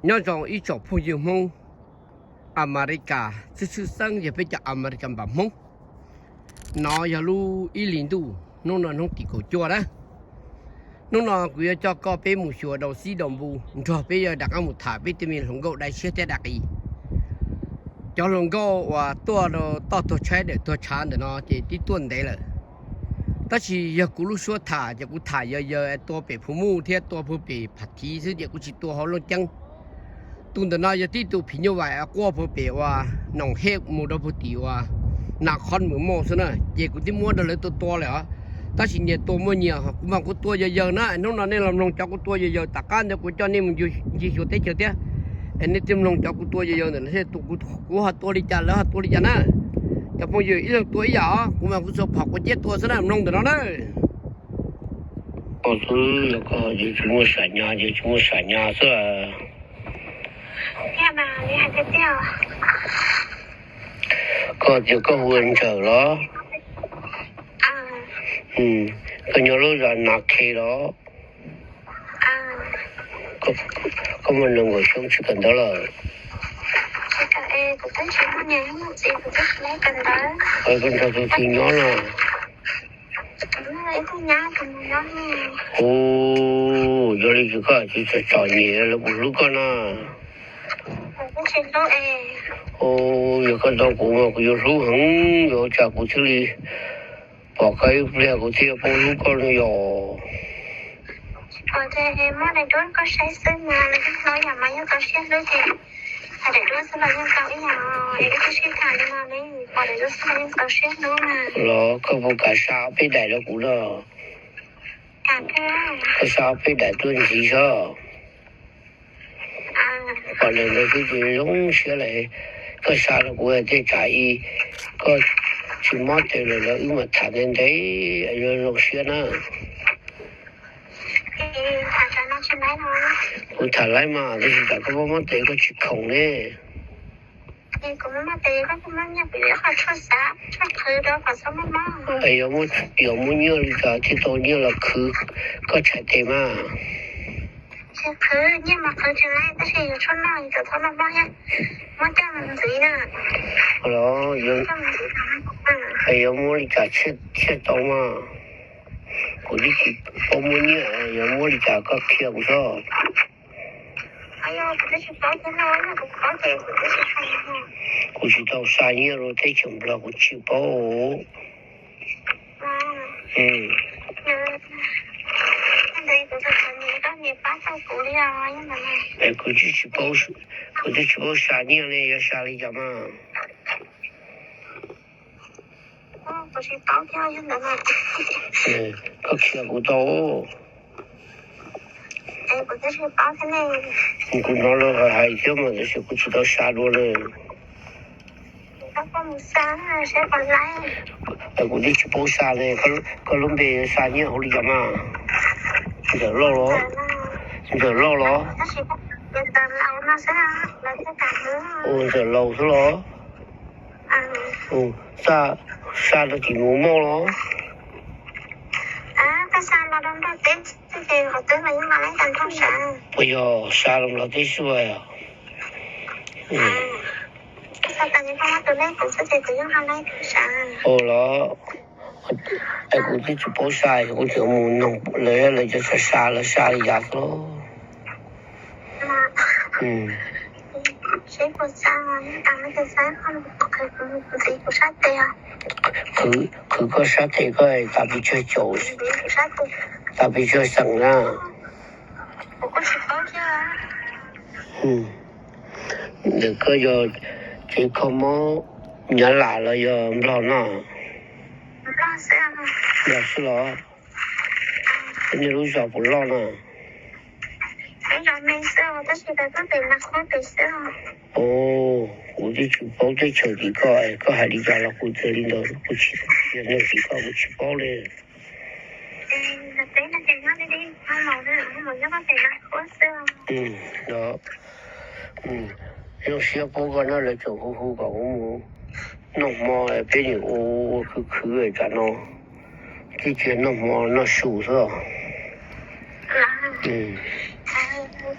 Nyob zoo ib tsoom phooj ywg Hmoob Amelikas, tshwj xeeb yog peb cov Amelikas npam Hmoob. No yog lub ib hlis ntuj, hnub no hnub tim kaum cuaj na. Hnub no kuv yuav coj koj peb mus xyuas daus xib daus npu, nrog peb yuav rov qab mus tham peb tej me hluas nkauj dai siab thiab dai qis. Cov hluas nkauj uas tuaj rau toj tuag tshaib dawm tuag tshav ntawm no ces twb tuaj ntev lawm. Tab sis yog kuv lub suab tham ces kuv tham yawg yawg tua pem Phu Muj thiab tua puag pem Pham Thiv xwb ces kuv tsis tua hauv Looj Ceeb. Tus ntawm no yog tib tug phim nyuj vais quaj puag pem uas Noom Hej mus rau puag tim uas Nas Khob Mws Mauj xwb na, ces kuv twb muab rau lawv tua tua lawm os. Tab sis nyias tua muaj nyias, kuv mas kuv tua yawg yawg na. Hnub no nej los mloog cov kuv tua yawg yawg, tom qab ntawd kuv coj nej mus ncig xyuas teb chaws thiab. Es nej thiaj mloog cov kuv tua yawg yawg ntawm no thiab, kuv ho tua li cas lawv ho tua li cas na. Cov phooj ywg ib leeg tua ib yam os, kuv mas kuv txhua phom quav ciab tua xwb na, mloog ntawm no na. Koj xwb los koj ces tsis muaj sam nyas ces tsis muaj sam nyas xwb. Koj tias koj hu ua Ntsawm los? Koj nyob lub zos Nas Khe los? Koj muaj nees nkaum xyoo tsis kawm ntawv lawm? Koj nrog tus twg nyob no? Ua, yog li ces koj tsis txom nyem lawv puas hlub koj na? Ua, yog koj tau kuv mas kuv yuav hlub heev, yog ua cas kuv thiaj li pom koj ib pliag kuv thiaj paub hlub koj no yog? Los koj puas kam xa peb daim rau kuv no? Koj xa peb daim tuaj ntxiv saib. Pom daim ntawd xwb ces zoo siab lawm. Koj xa rau kuv tej tsam ib, koj tsis mob tes lawm los wb mam tham ntev ntev, zoo zoo siab na. Kuv tham laib mas tab sis tsam koj mob mob tes koj tsis khoom ne. Yuav muaj nyiaj li cas thiaj tau nyiaj los khwv koj txhais tes mas. Los, yuav muaj li cas thiaj tau mas. Kuv twb tsis paub muaj nyiaj, yuav muaj li cas koj qhia kuv xwb. Kuv tsis tau xa nyiaj rau teb chaws Nplog kuv tsis paub. Kuv twb tsis paub, kuv twb tsis paub xa nyiaj ne, yuav xa li cas mas. Koj qhia kuv tau. Kuv hnov lawv hais thiab mas tab sis kuv tsis tau xa dua li. Kuv twb tsis paub xa li, koj lub npe xa nyiaj hauv li cas mas? Ntxawm Lauj los? Ntxawm Lauj los? Ntxawm Lauj xwb los? Xa rau tim Mus Mauj los? Puas yog xa rau Nplog teb xwb? Ua los, es kuv twb tsis paub xa, kuv tseem mus noog lawv, lawv cov xa xa lawv xa li cas xwb. Khwv koj sab tes koj tas pes tsawg caum, tas pes tsawg xeem na? Ntawm koj yog tsev kho mob Nyab Laj los yog Nplog no? Nplog xwb los? Koj niaj lub zos puas loj no? Kuv twb tsis paub teb chaws tim koj, koj hais li cas los kuv txawm li ntawd, kuv tsis yog neeg tim koj kuv tsis paub li. Zoo siab paub koj na, lawv tseem hu hu kom kuv mus noj hmo, peb nim ua ua khwv khwv tsam no, tib tsis noj hmo noj su xwb.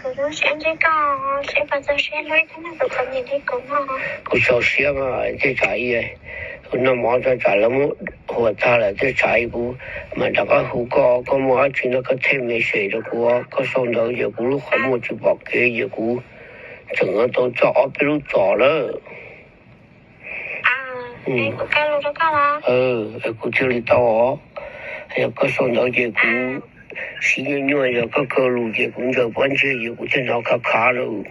Kuv zoo siab ntsib koj, seb koj txog siab hlub thiab noj kuv txom nyem li kuv no. Kuv txaus siab mas tej tsam ib, kuv noj mov txog tsam lawv muab huam tag lawm tej tsam ib kuv mam rov qab hu koj, koj muaj dab tsi no koj thaij message rau kuv, koj sau ntawv ces kuv lub qhov muag tsis pom kev ces kuv tseem tau txog ob peb lub txos lawm. Kuv thiaj li tau os. Yog koj sau ntawv ces kuv siv nyuaj nyuaj, yog koj kaw lus ces kuv ntsaws pob ntseg ces kuv thiaj hnov khav khav lawm.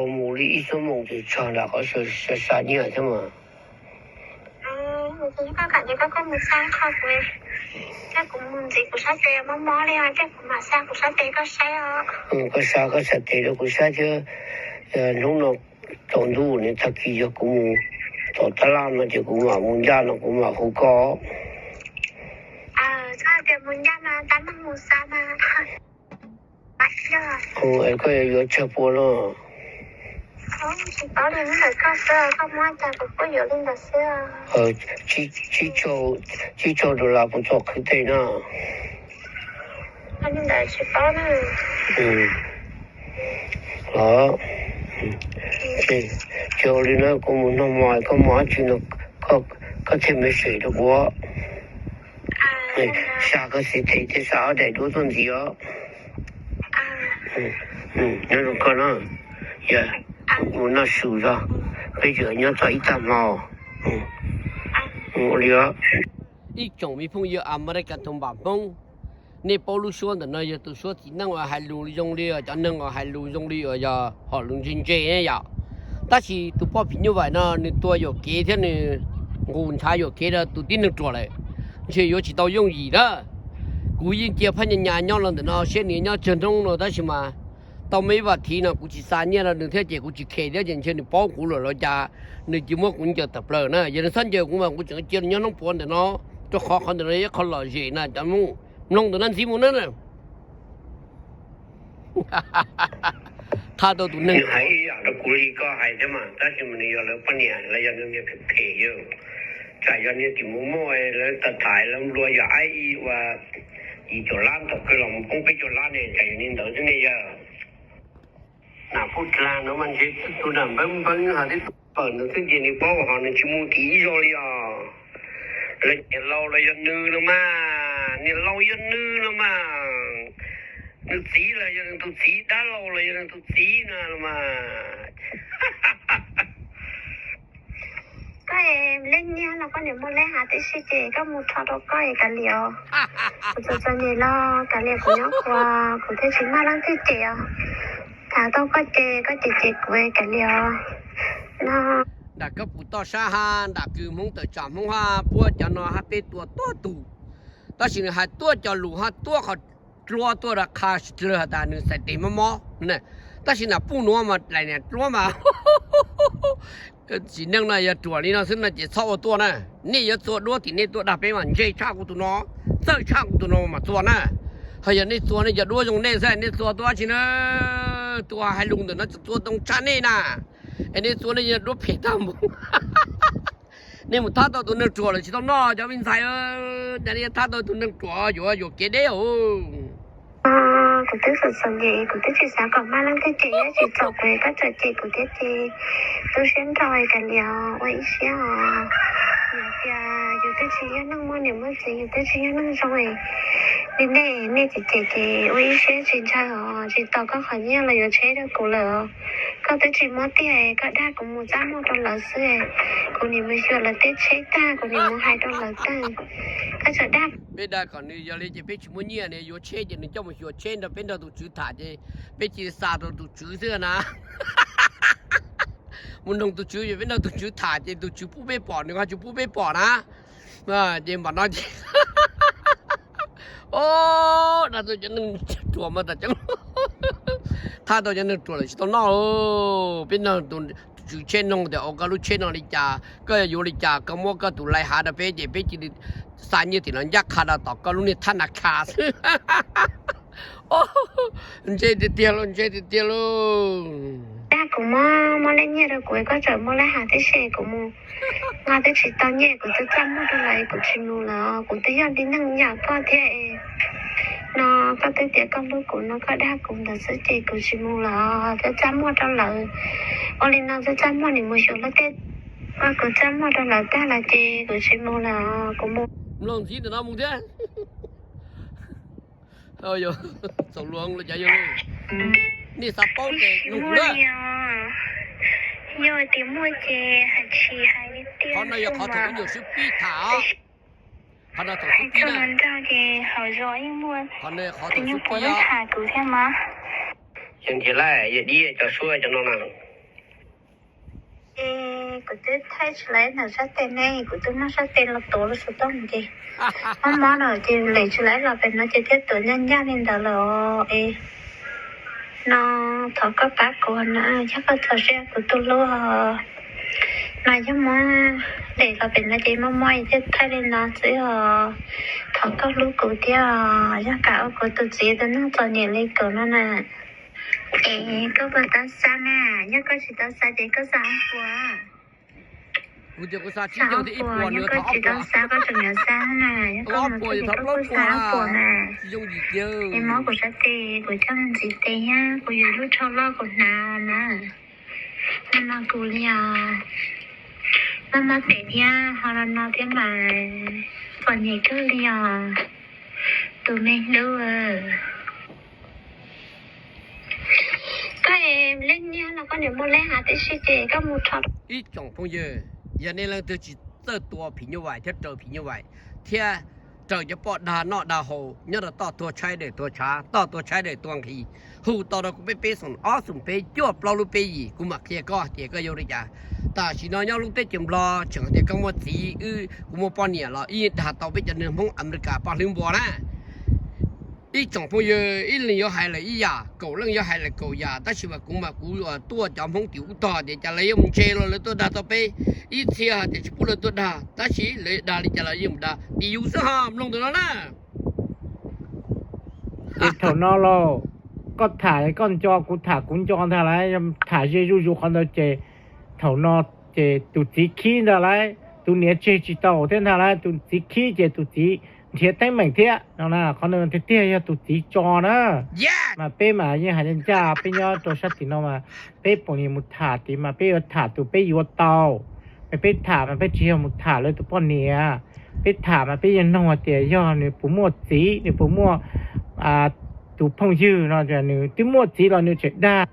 Mus li ib xuab moos ces txog nram qhov xa xa nyiaj thiab mas. Koj xa koj xa tes rau kuv saib thiab. Hnub no tsaus ntuj ne, tag kis yog kuv mus tom tab laj no ces kuv mam mus ncaj no kuv mam hu koj. Koj yuav tsawg pua no? Tsib caug dollar puas txog qhwv teg no? Los, ces ua li na, kuv mus noj mov, koj muaj dab tsi no koj thiaj message rau kuv. Xa koj xib tes thiab xa ob daim duab tuaj ntxiv os. Nyob zoo koj na, yog kuv mus noj su tso, peb tseem nyob txog ib tag hmo. Ua li os. Ib tsoom me phooj ywg Amelikas tau npam Hmoob, nej paub lub suab ntawm no yog tus suab txiv neej uas hais lus zoo li cov neeg uas hais lus zoo li uas yog hom lus ntse ntse ne yom. Tab sis tus poj phim nyuj vaim no nws tua yuam kev thiab nws nqus ntshav yuam kev rau tus tib neeg ruam lawm, ntshe yuav tsis tau yooj yim na. Kuv yeej cia phab nyas nyas nyob los ntawm no seb nws nyob tsawg hnub no tab sis mas tau me ib vas thiv no kuv tsis xa nyiaj rau nws thiab ces kuv tsis khe thiab ces ntshe nws paub kuv lawm los cas nws cia muab kuv ncaws tawm plaws na. Yog nws txhob ncaws kuv mas kuv tseem cia nws nyob hnub puav ntawm no, rau qhov qhov ntawm no yog ib qho lom zem na cov Hmoob, mloog ntawm no ntxiv mus na. Thaj tau tus neeg hais ib yam rau kuv li koj hais thiab mas tab sis mas nws yog lawv poj niam los yog nws niag phem phem yog, tsam yog niag tim mus muaj lawv tham tham lawv nplua yog aib ib ua yim caum lab thaum kawg los mus poob peb caug lab ne, tsam yog li ntawd xwb ne yog. Nam pub dlag no mas ntshe tus nam npawb npawb hos tib tug pawg ntawd xwb ces nws paub hos nws tsis mus tim ib zaug li os. Lawv niam laus los yog nws no mas, niam laus yog nws no mas, nws txiv los yog nws tus txiv, dab laug los yog nws tus txiv no los mas. Koj es lej nyiaj los koj niam muaj lej hav tib si ces koj mus rho rau koj es kav liam os. Kuv txom txom nyem los kav liam kuv nyob kuv, kuv thiaj tsis maj leej twg cem os. Tham tau koj ces koj cem cem kuv es kav liam os no. Nram kab pum toj sab hab nram kws Hmoob tawm tsam Hmoob hab puab cov no hab peb tua tuab tus, tab sis nws hais tuab cov lus hab tuab qhov dluab tuaj rau qha dlawg has tas nws xais tes mob mob. Tab sis nam puj nuav mas dlaim niam dluab mas txiv neej no yog ruam li no xwb no ces txhob ua tuaj na. Nej yuav txua duab tim nej tuaj dag peb mas ntse tshaj kuv tus no, txawj tshaj kuv tus no mas txua na. Ho yog nej txua nej cov duab zoo nej xwb nej txua tuaj dab tsi na, tus hais lus ntawm no txua txua tau tshaj nej na. Es nej txua nej cov duab phem tag npaum. Nej mus thab tau tus neeg ruam lawm tsis tau noj cov me ntxhais, cas nej thab tau tus neeg ruam yuav yuam kev deb os. Kuv twb txom txom nyem, kuv twb tsis xav kom maj leej twg cem, yog tsis txom kuv koj tseem cem kuv thiab ces tu siab nrho kav liam, ua ib siab os. Yog tias yus twb tsis yog neeg muaj niam muaj txiv, yus twb tsis yog neeg zoo li nej, nej cem cem ces ua ib siab tsis ntshaw os, tsis tau koj qhov nyiaj los yuav tsheb rau kuv lawm. Koj twb tsis muab tiag, koj dag kuv mus txaj muag rau lawv xwb. Kuv nim mus xyuas lawv tej tsheb tag, kuv nim mus hais rau lawv tag, koj tseem dag. Peb dag kom nws yog li ces peb tsis muaj nyiaj, nws yuav tsheb ces nws coj mus xyuas tsheb nrog peb nrog tus tswv tham ces peb cia li xa rau tus tswv xwb na. Mus noog tus tswv ces peb nrog tus tswv tham ces tus tswv pub peb pom, nws ho tsis pub peb pom na. Ces npam no ces, o, dag tau cov neeg ruam mas tas cov, thab tau cov neeg ruam lawm tsis tau noj. Peb nrog tus tswv tsheb noog tias, o, koj lub tsheb no li cas, koj yuav yuav li cas, koj muab koj tus lais hav rau peb ces peb cia li xa nyiaj tim no ncaj qha rau tom koj lub niag thab nas khas xwb. Ntse tiag tiag lauj, ntse tiag tiag lauj. Dag kuv muab, muab lej nyiaj rau kuv, koj tseem muab lej hav tib si, kuv mus nqa twb tsis tau nyiaj, kuv twb txaj muag rau lawv, kuv tsis mus lawm, kuv twb yog tib neeg yam koj thiab. No koj twb tias koj hlub kuv no, koj dag kuv ntawd xwb ces kuv tsis mus lawm, twb txaj muag rau lawv. Ua li no twb txaj muag, nim mus xyuas luag tej, kuv txaj muag rau lawv tag lawm ces kuv tsis mus lawm, kuv mus. Mloog ntxiv ntawm no mus thiab. Txaus luag los cas yog, nej xav paub ces nug kuv na. Yog tias muaj ces hais tsis hais li tiag. Qhov no yog qhov thaum ib nyuag sib pib tham. Qhov no thaum sib pib na. Qhov no qhov thaum sib pib os. Yog nrhiav laj yog dib cov suab cov no na. Es kuv twb thaij tsis laiv ntawm sab tes ne, kuv twb muab sab tes los tuav los xov tooj ces mob mob no ces lem tsis laiv los pem no ces thiaj tuav ncaj ncaj li ntawd lawm os. Es no thov koj pab kuv na, yog koj txaus siab kuv tus hlub. No yog muab lem los pem no ces mob mob thiaj thaij li no xwb os. Thov koj hlub kuv thiab os, yog kam ua kuv tus txiv tus neeg txom nyem li kuv no na. Es koj puas tau xa na? Yog koj tsis tau xa ces koj xa ob puas. Kuv tias kuv xa tsib caug thiab ib puas, yog koj tsis tau xa koj tseem yuav xa na, yog koj mus thiab ces koj kuj xa ob puas na. Es mob kuv sab tes, kuv coj mus ntxiv tes thiab, kuv yuav lub tsho loj kuv hnav na. No no kuv li os, mob mob tes thiab ho no no thiab mas txom nyem kawg li os, tus me hlub. Koj lej nyiaj no koj niam muaj lej hav tib si ces koj mus rho. Ib tsoom phooj ywg, yog nej leej twg tsis txawj tua phim nyuj vais thiab raws phim nyuj vais thiab raws cov poj dag noj dag haus nyob rau toj tuag tshaib dawm tuag tshav, toj tuag tshaib dawm tuag nqhis, hu tau rau kuv peb peb xoom ob xoom peb cuaj plaub lub peb yim, kuv mam qhia koj tias koj yuav ua li cas. Tam sim no nyob lub teb chaws Nplog tseem hais tias koj muaj txiv, wb kuv muaj poj niam los ib dag tau peb cov neeg Hmoob Amelikas poj hlwb npua na. Ib tsoom phooj ywg, ib leeg yuav hais lawm ib yam, kaum leej yuav hais lawm kaum yam, tab sis mas kuv mas kuv tuaj cov Hmoob tim ub tog tias cas lawv yuav mus ntse los lawv tuaj dag tau peb. Ib txhia hais tias tsis pub lawv tuaj dag, tab sis lawv dag li cas los yeej mus dag. Tim yus xwb ho mloog ntawm no na. Es thaum no los koj tham koj nco, kuv tham kuv nco ntag lauj, yog tham ze zuj zus qhov ntawd ces thaum no ces tus txiv khib ntag lauj, tus niam tseg tsis tau thiab ntag lauj, tus txiv khib ces tus txiv nrhiav teeb meem thiab no na. Qhov no tiag tiag yog tus txiv tso na. Mas peb mas yeej hais ncaj, peb nyob rau sab tim no mas peb pom niam mus tham tid mas peb yuav tham tus peb yuav tau. Mas peb tham mas peb tsis yog mus tham lawv tus poj niam, peb tham mas peb yeej nug hais tias yog nws puas muaj txiv, nws puas muaj tus phooj ywg no, nws twb muaj txiv los nws tseem dag.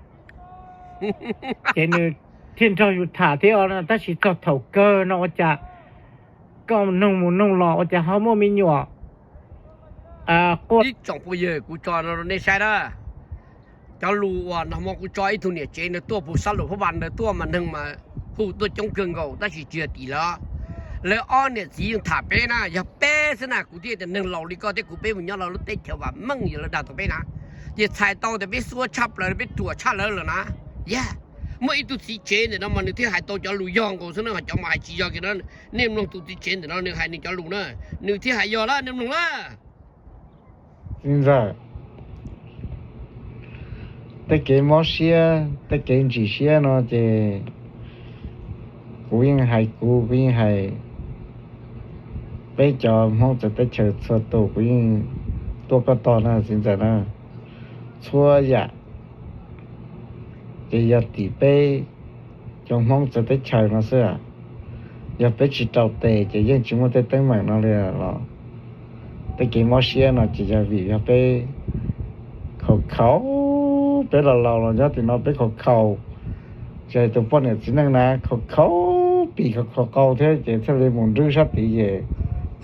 Ces nws thiaj nrog yus tham thiab, tab sis txog thaum kawg no ua cas koj nug mus nug los ua cas ho muaj me nyuam quaj. Ib tsoom phooj ywg, kuv tso no rau nej saib na. Cov lus uas nag hmo kuv tso ib tug niam tsev ntawd tuaj puag sab lus phab vas ntawd tuaj mas neeg mas hu tuaj coob kawg nkaus tab sis tsis yog tim lawv. Lawv ob niam txiv yeej tham peb na, yog peb xwb na, kuv thiaj tias neeg laus li koj thiab kuv peb mus nyob rau lub teb chaws vam meej yog lawv dag tau peb na. Ces txhais tau tias peb xuab tshaj plaws, peb ruam tshaj lawv lawm na. Yog muaj ib tug txiv tsev ntawm no mas nws thiaj hais tau cov lus yog nkaus xwb na, cov mas hais tsis yog kiag na. Nej mloog tus txiv tsev ntawm no nws hais nws cov lus na, nws thiaj hais yog lawm, nej mloog na. Txiv ntxawm, tej kev mob siab tej kev ntsim siab no ces kuv yeej hais, kuv kuv yeej hais peb cov Hmoob txawv teb chaws txhua tus, kuv yeej tuaj koj tog na txiv ntxawm na. Txhua yam ces yog tim peb cov Hmoob txawv teb chaws no xwb. Yog peb tsis rau tes ces yeej tsis muaj tej teeb meem no li los. Tej kev mob siab no ces yog vim yog peb khaus khaus, peb los laus los nyob tim no peb khaus khaus. Ces tus poj niam txiv neej na khaus khaus pim khaus khaus qau thiab ces thiaj li mus nrwb sab tid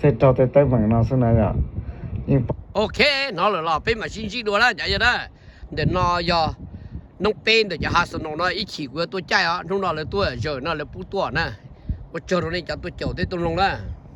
ces thiaj raug tej teeb meem no xwb na yom. Ok, hnov lawm los peb mam sib ntsib dua na cov yawg na. Ntawm no yog hnub peb ntawm cov ha xo no no ib chim kuv yuav tuaj caij os, hnub no lawv tuaj zawm no lawv pub tuaj na. Ua tsaug rau nej cov tuaj caum thiab tuaj mloog na.